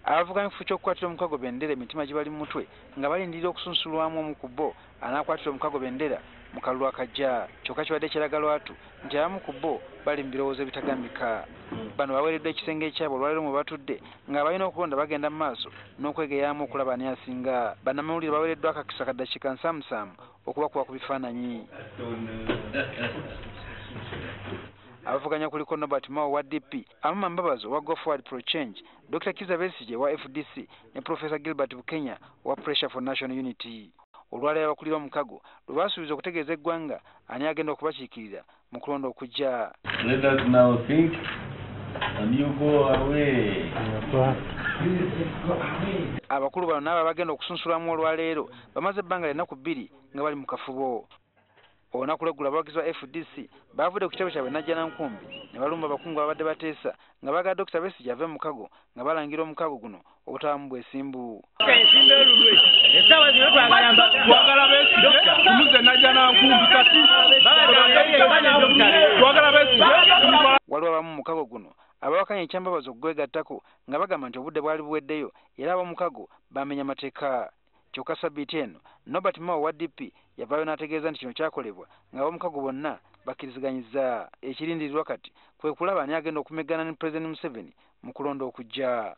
Abavuganya ku ky'okukwatira omukago bendera emitima gibali mu mutwe nga balindirira okusunsulwamu omu ku bo anaakwatira omukago bendera mu kalulu akajja. Kyokka kibadde kiraga lwatu nti abamu ku bo bali mu birowoozo ebitagambika. Bano baweereddwa ekisenge ekyabwe olwaleero mwe batudde nga balina okulonda bagenda mu maaso n'okwegeyaamu okulaba ani asinga. Bannamawulire baweereddwa akakisa ka ddakiika nsaamusaamu okubakuba ku bifaananyi. Abavuganya kuliko Norbert Mao wa DP, Amama Mbabazi owa Go Forward Pro Change, Dr. Kizza Besigye wa FDC ne Professor Gilbert Bukenya owa Pressure for National Unity. Olwaleero abakulira omukago lwe basuubiza okutegeeza eggwanga ani agenda okubakiikirira mu kulonda okujja. Let us now think and you go away. Abakulu bano n'abo abagenda okusunsulamu olwaleero bamaze ebbanga lya nnaku 2 nga bali mu kafubo. Olunaku lw'eggulo abawagizi ba FDC baavudde ku kitebe kyabwe Najjanankumbi ne balumba abakungu ababadde bateesa nga baagala Dr. Besigye ave mu mukago nga balangira omukago guno obutabaamu bwesimbu. Waliwo abamu mu mukago guno abawakanya ekyambabazi okugwegattako nga bagamba nti obudde bwali buweddeyo era ab'omukago bamenya mateeka. Kyokka sabbiiti eno Norbert Mao wa DP yavaayo n'ategeeza nti kino kyakolebwa ng'ab'omukago bonna bakkiriziganyizza. Ekirindirirwa kati kwe kulaba ani agenda okumeggana ne Pulezidenti Museveni mu kulonda okujja.